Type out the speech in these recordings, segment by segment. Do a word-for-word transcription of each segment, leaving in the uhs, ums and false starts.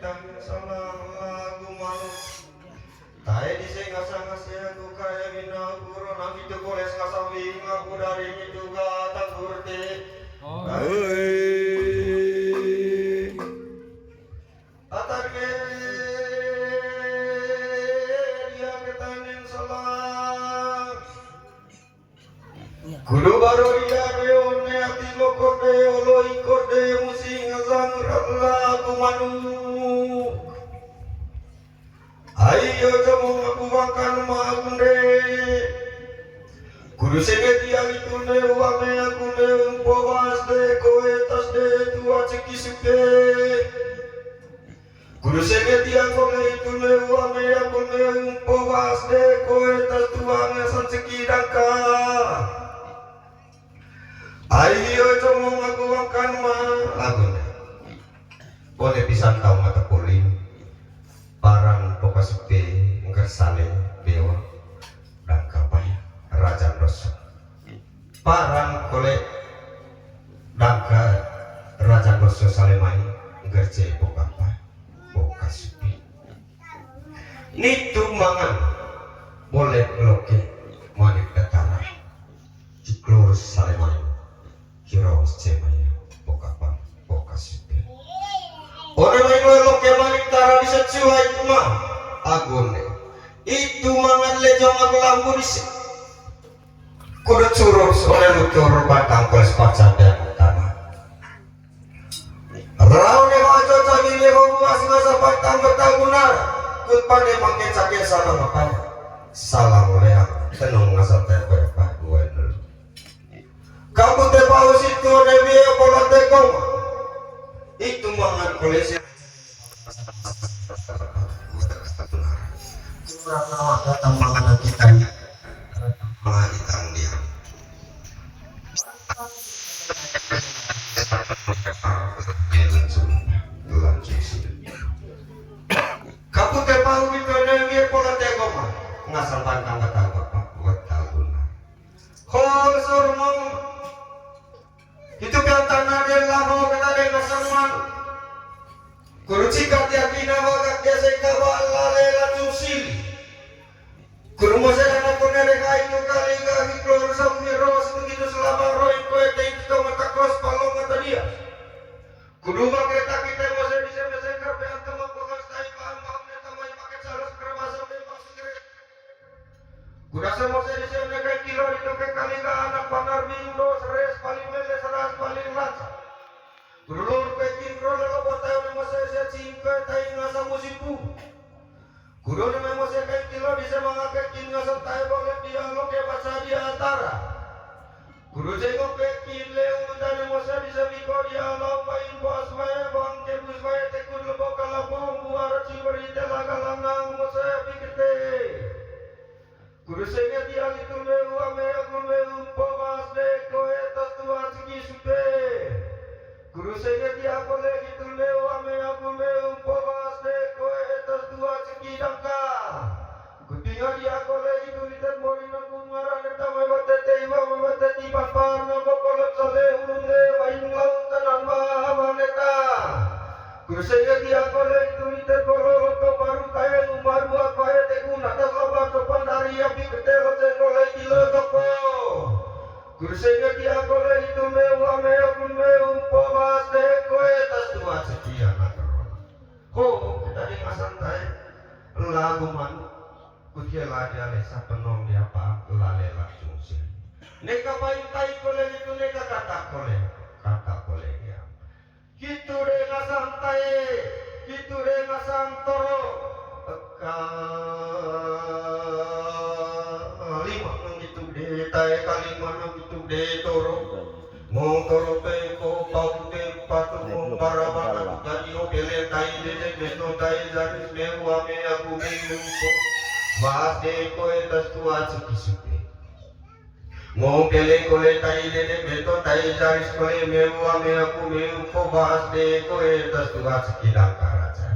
Salah lagu manuk. Tae dise ngasang-ngasang aku kae mina puro nang itu koles ngasang wing aku dari itu gak tanggur te. Oi. Atar ke dia ketanen salah. Kudu baro dia de one ati lokor de olo ikor de musi ngasang rala aku manuk. Ayo coba aku makan makan de. Kudu senge dia itu de uame aku de umpo was de koe tas de tua ceki supe. Kudu senge dia kone itu ne uame aku ne umpo was de koe tas tua ngasang ceki dangka. Ayo coba aku makan ma lagu ne. One pisan tau mata polin. Parang poka supe ngger sale bewa dangka pai raja doso. Parang kole dangka raja doso sale mai ngger ce poka pai poka supe. Nitu mangan boleh loke manik datara. Ciklur sale mai. Kiro cemaya poka pa poka supe. Ore mai loke manik tara di secuai kuma. Agun ne. Itu mangan lejong aku lampu di se. Kudu curus ore lutur batang koles pacar dan tanah. Rau ne baco cami ne ho ruas ngasa batang betagunar. Kut pande make cake salam apa? Salam leang tenung ngasa tempe apa dua dulu. Kamu te bau situ ne wie bola tegong. Itu mangan kolese. Kurang nama datang mangan kita. Datang mangan ikan dia. Langsung, langsung sudah. Kapu te bau itu ne wie bola tegong. Ngasal bantang batang apa? Buat tahu. Ho sorong. Itu kata nade laho kata de ngasang man. Kudu cikat yakina wagat biasa kawa lale latu sili. Kudu mose dana kone de kai tu kali kami keluar sambil ros begitu selama roy koe te itu tong mata kos palong kata dia. Kudu pakai tak kita mose bisa mesen karpe antum aku kasih tai paham paham ne tamai pakai salah kerabasa memang segera. Kuda semose di sini kai kilo itu ke kali ke anak panar minggu seres paling mele seras paling lancar. Kudu lur ke kintro lelo botai ne mose sia cingke tai ngasa musipu. Kudu ne mose kai kilo di semanga ke kin ngasa tai boleh dialog ke baca di antara. Kudu jengok ke kin leu tane mose di semiko dialog pain bos mae bang kebus mae tekun lebo kalabong buara ciberi tela kalangang mose pikir te. Kudu senge tiang itu leu ame aku leu umpo mas de koe tas tua ciki supe. Kudu senge tiang kole itu leu ame aku leu umpo mas de koe tas tua ciki dangka. Kutinga dia kole itu litan mori nangkung ngarane tamai batete iwa batete pampar nangko kolot sale ulung de bain laut kanan ba habaneta. Kursenya dia kole itu liter kolo loto baru kae lumba dua kae tekun atas labar sopan dari api gede loce kole gila toko. Kursenya dia kole itu meu ame akun meu pomas de koe tas tua setia nakeron. Ho, kita di masan tai lagu man kutia lagi alesa penong dia pa lale langsung sih. Neka pain tai kole itu neka kata kole, kata kole dia. Kitu de ngasang tae, kitu de ngasang toro. Eka lima nang kitu de tae, kalima nang kitu de toro. Mo toro pe ko pau pe patu mo barabana kani o pele tai de de beto tai jaris me ua me aku me ko. Mas de ko etas tua ciki suke. Mo pele kole tai dede beto tai jaris kole meu ame aku meu ko bahas de koe tas tugas kidang karaja.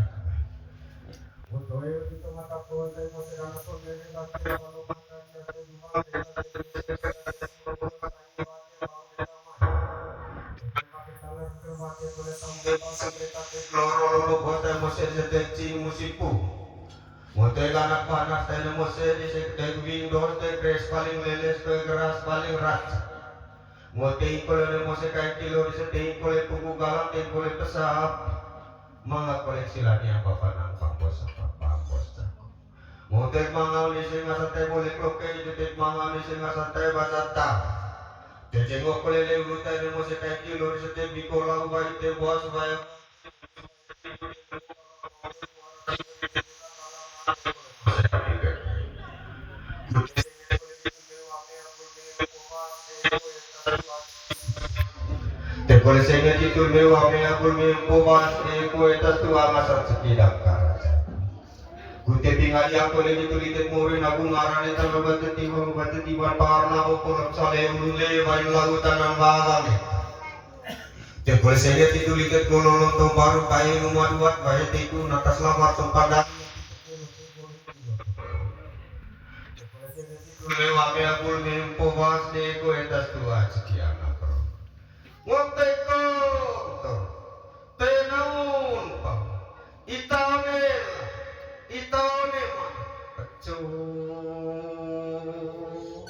Loro loro bote mose setencing musipu. Mote ganak panas tene mose di sekte windows te kres paling leles te keras paling raca. Mote ingkole ne mose kain kilo di sete ingkole puku galang te ingkole pesap. Manga koleksi lagi apa panang pambos apa pambos jago. Mote manga uni senga santai boleh kloke di sete manga uni senga santai basata. Te jengok kolele ulu te ne mose kain kilo di sete bikola ubai te bos ubai. Te kole senge titul me wa me akul me empo bas e kue tas tua ngasat sekidang karaja. Kute pingali akole titul itet mori nabu ngarane tano bate tiba bate tiba parna okolot sale ulu le wain lautan nang balang e. Te kole senge titul itet gololo to baru kae numa duat bae tiku natas lamar to pandang. Lewa me akul me empo bas de ko etas tua ciki anak ro. Ngote ko to. Tenaun pa. Itaone la. Itaone ma. Pecu.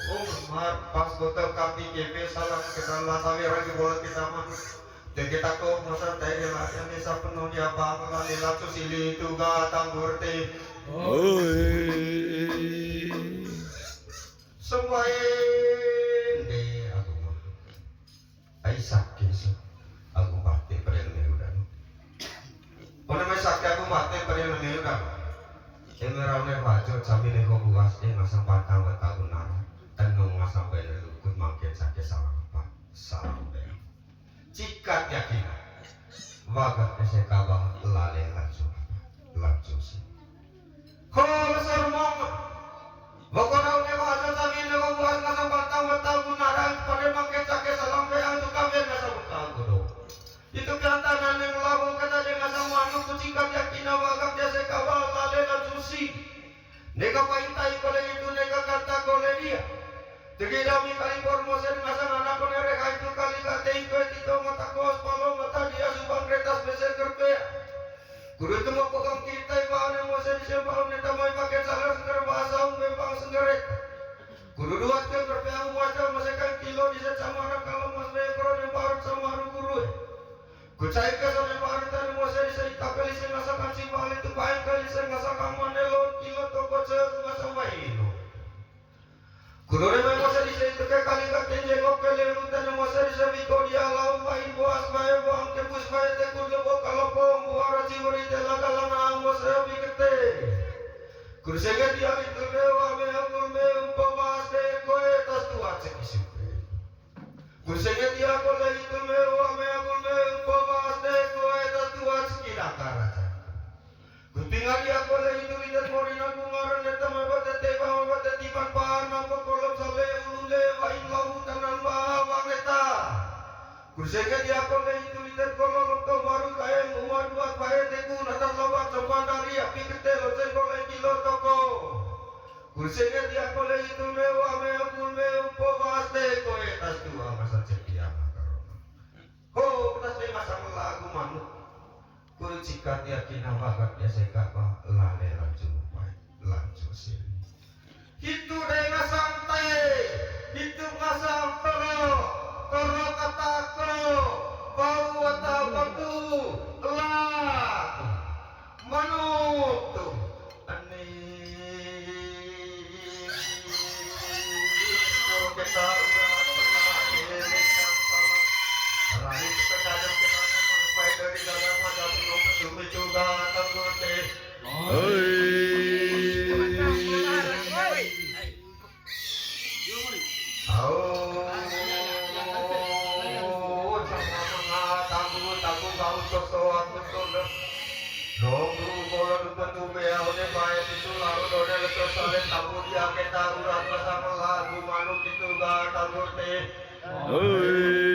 Oh, mar pas botol kapi kepe salam ke dalam sawi ragi bola kita mah. Jadi kita kok masa teh latihan desa penuh dia bang lali lacu sili itu ga tambur teh. Oi. Sembahin de aku mah. Ai sakit sih. Aku mati padahal ini udah. Pone mai sakit aku mati padahal ini udah. Ini rame baju sambil neko buas eh masang patang watagun nara. Tenung masang benda lukut mangkin sakit salah apa? Salah benda. Cikat yakina. Wagah ese kabah lale lancu apa? Lancu sih. Ho, besar mong. Boko daun eko hasil tami nego buas ngasang bantang wetau gunaran pada mangke cake salam beang tu kambing ngasang bantang kudo. Itu keantanan yang lagu kata dia ngasang manuk kucingkan yakina wagah dia sekabal lale lancu sih. Nega paintai kole itu nega kata kole dia. Tegi dami kali por mosen ngasang anak kone rehai tu kali kate itu tito mata kos palo mata dia subang retas besen kerpea. Kudu tunggu pokong kita iba ane mosen sembah ne tamai pakai salah sengker bahasa um bempang sengkeret. Kudu dua sengker pea um waca mosen kan kilo di secamara kalau mos be koro ne parut sama haru guru. Kucai ka sone parut ane mosen di seita kali sengasa kan simbali tu paeng kali sengasa kamane lo kilo toko ce masa maino. Kudore mai mose di seitu ke kali ka tenje ngoke lelu tane mose di sebi ko dia lau main boas bae boang tebus bae te kudle bo kalopong buara ciweri te laga lana ang mose bi kete. Kursenge dia itu dewa me angul me umpo mas de koe tas tua cek isupe. Kursenge dia kole itu me wa me angul me umpo mas de koe tas tua cek idakara. Kupinga dia kole itu litet mori nangku ngaran neta mai bate te bawa bate tiban pahar nangko kolom sale ulu le wain lau tanan bawa neta. Kusenge dia kole itu litet kolom to baru kae muat buat bae teku natan lawan sopan dari api kete lo ceng kole kilo toko. Kusenge dia kole itu mewa me akul me umpo baste koe tas tua masa cepi ama karona. Ho, pedas deh masak lagu manuk. Kulit sikat yakin apa gak biasa kapa lale lancu pai lancu sini. Hitu deh ngasang teh, hitu ngasang toro, toro kata ko, bau atau batu, lagu manuk tuh. Nonggu bola dupa tu bea one bae itu lalu dode leto sale tabu dia keta urat bersama lagu manuk itu ga tabu te. Hei.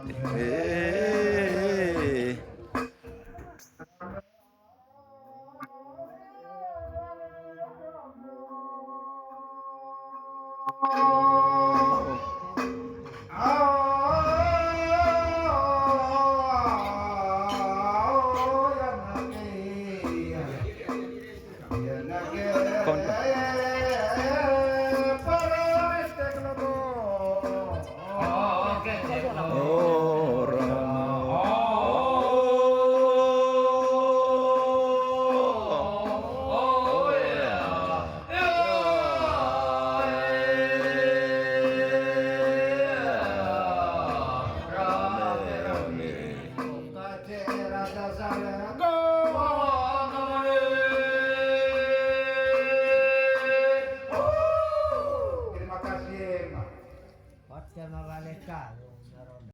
Eh,